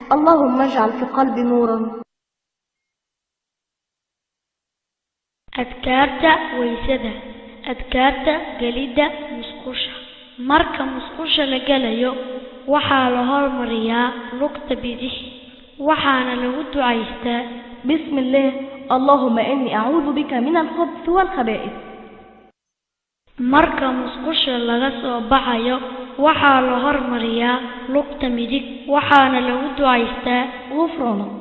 اللهم اجعل في قلبي نورا. Adkaarta weysada. Adkaarta gelidda musqusha. Marka musqusha la gelayo, waxaa la hormariyaa lugta bidix, waxaana lagu ducaystaa: بسم الله، اللهم إني أعوذ بك من الخبث والخبائث. Marka musqusha laga soo baxayo, waxaa la hormariyaa lugta midig, waxaana lagu ducaystaa: غفرانك.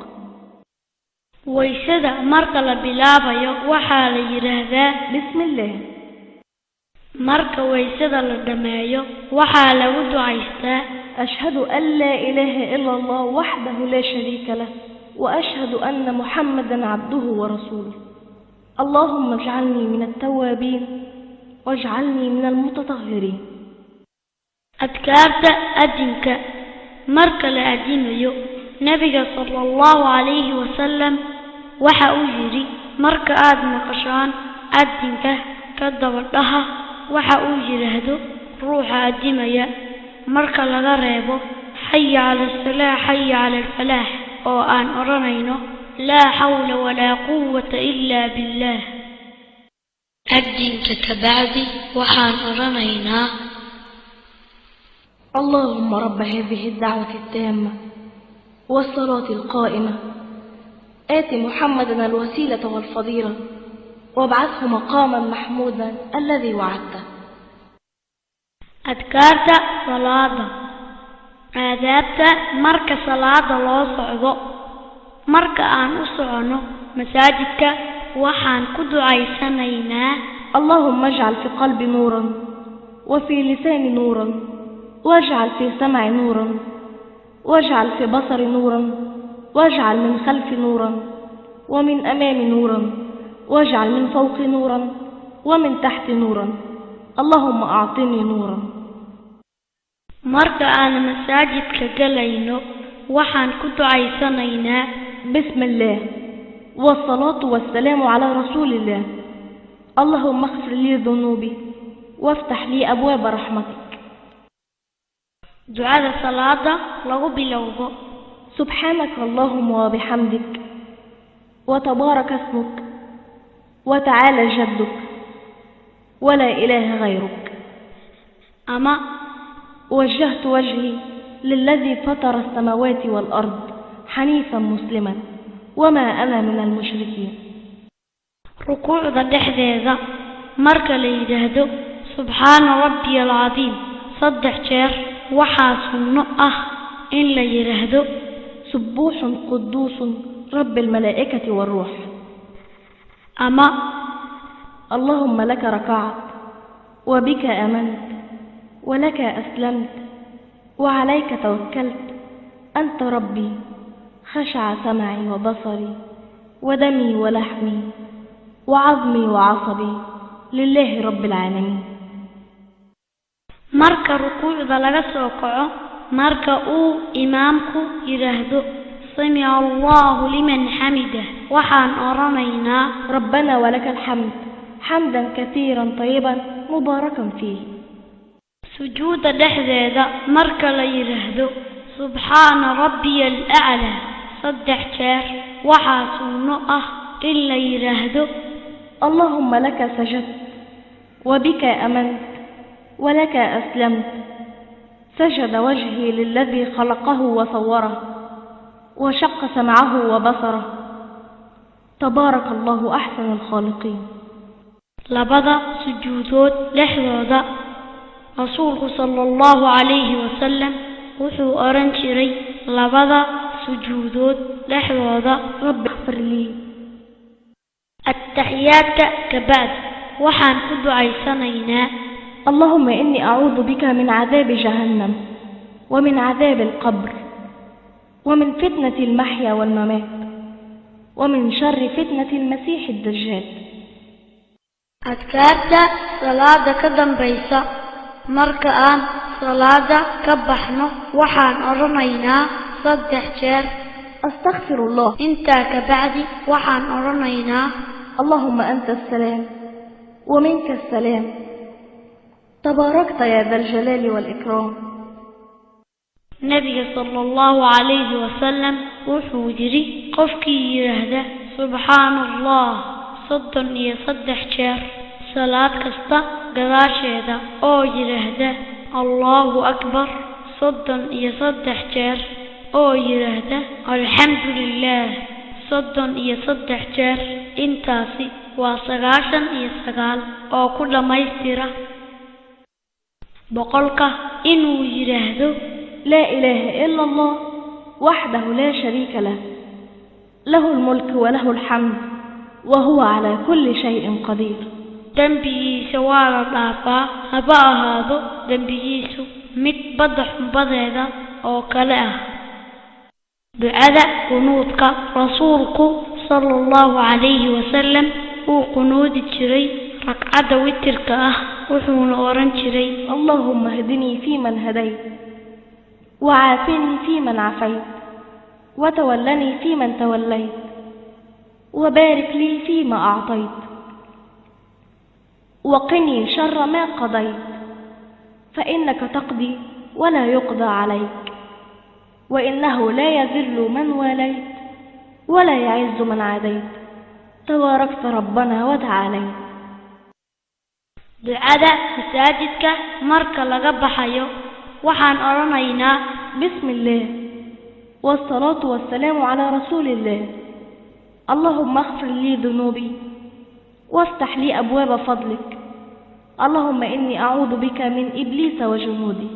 Weysada marka la bilaabayo, waxaa la yidhaahdaa: بسم الله. Marka weysada la dhammeeyo, waxaa lagu ducaystaa: أشهد أن لا إله إلا الله وحده لا شريك له، وأشهد أن محمدا عبده ورسوله. اللهم اجعلني من التوابين واجعلني من المتطهرين. Adkaarta adinka. Marka la adimayo, Nebiga sala Allahu calayhi wasalam waxa uu yidhi: "Marka aad maqashaan adinka, ka daba dhaha waxa uu yidhaahdo ruuxa adimaya, marka laga reebo xaya cala asalaax, xaya cala alfalaax, oo aan odhanayno laa xawla walaa quwata ilaa billaah." Adinka kabacdi waxaan odhanaynaa: اللهم رب هذه الدعوة التامة والصلاة القائمة، آت محمدا الوسيلة والفضيلة، وابعثه مقاما محمودا الذي وعدته. Adkaarta salaada. Aadaabta marka salaada loo socdo. Marka aan u soconno masaajidka, waxaan ku ducaysanaynaa: اللهم اجعل في قلبي نورا، وفي لساني نورا، واجعل في سمعي نورا، واجعل في بصري نورا، واجعل من خلفي نورا، ومن أمامي نورا، واجعل من فوقي نورا، ومن تحتي نورا. اللهم أعطني نورا. Marka aan masaajidka galayno, waxaan ku ducaysanaynaa: بسم الله والصلاة والسلام على رسول الله. اللهم اغفر لي ذنوبي وافتح لي أبواب رحمتك. Ducada salaada lagu bilowdo. سبحانك اللهم وبحمدك، وتبارك اسمك، وتعالى جدك، ولا إله غيرك. Ama: وجهت وجهي للذي فطر السماوات والأرض حنيفا مسلما، وما أنا من المشركين. Rukuucda dhexdeeda marka la yidhaahdo subxaana rabbiya alcadiim saddex jeer, waxaa sunno ah in la yidhaahdo: سبوح قدوس رب الملائكة والروح. Ama: اللهم لك ركعت، وبك آمنت، ولك أسلمت، وعليك توكلت، أنت ربي، خشع سمعي وبصري ودمي ولحمي وعظمي وعصبي لله رب العالمين. Marka rukuucda laga soo kaco, marka uu imaamku yidhaahdo samica Allahu liman xamidah, waxaan odhanaynaa: ربنا ولك الحمد حمدا كثيرا طيبا مباركا فيه. Sujuudda dhexdeeda marka la yidhaahdo subxaana rabbiya alaclaa saddex jeer, waxaa sunno ah in la yidhaahdo: اللهم لك سجدت، وبك آمنت، ولك أسلمت، سجد وجهي للذي خلقه وصوره، وشق سمعه وبصره، تبارك الله أحسن الخالقين. Labada sujuudood dhexdooda, Rasuulku sala Allahu calayhi wasalam wuxuu odhan jiray labada sujuudood dhexdooda: رب اغفر لي. Ataxiyaadka kabacdi waxaan ku ducaysanaynaa: اللهم إني أعوذ بك من عذاب جهنم، ومن عذاب القبر، ومن فتنة المحيا والممات، ومن شر فتنة المسيح الدجال. Adkaarta salaada ka dambaysa. Marka aan salaada ka baxno, waxaan odhanaynaa saddex jeer: أستغفر الله. Intaa kabacdi waxaan odhanaynaa: اللهم أنت السلام ومنك السلام، تباركت يا ذا الجلال والإكرام. Nebiga sala allahu calayhi wasalam wuxuu yidhi, qofkii yidhaahda subxaana allah 33 jeer salaad kasta gadaasheeda, oo yidhaahda allahu akbar 33 jeer, oo yidhaahda alxamdu lilaah 33 jeer, intaasi waa 99 oo ku dhammaystira 100-ka, inuu yidhaahdo لا إله إلا الله وحده لا شريك له، له الملك وله الحمد وهو على كل شيء قدير. Dembigiisa waa la dhaafaa, haba ahaado dembigiisu mid badda xumbadeeda oo kale ah. Ducada qunuudka, rasuulku sala allahu calayhi wasalam wuu qunuudi jiray ragcadda witirka ah, wuxuuna odhan jiray: اللهم اهدني فيمن هديت، وعافني فيمن عافيت، وتولني فيمن توليت، وبارك لي فيما أعطيت، وقني شر ما قضيت، فإنك تقضي ولا يقضى عليك، وإنه لا يذل من واليت ولا يعز من عاديت، تباركت ربنا وتعاليت. Ducada masaajidka marka laga baxayo, waxaan odhanaynaa: بسم الله والصلاة والسلام على رسول الله، اللهم اغفر لي ذنوبي وافتح لي أبواب فضلك، اللهم إني أعوذ بك من إبليس وجنوده.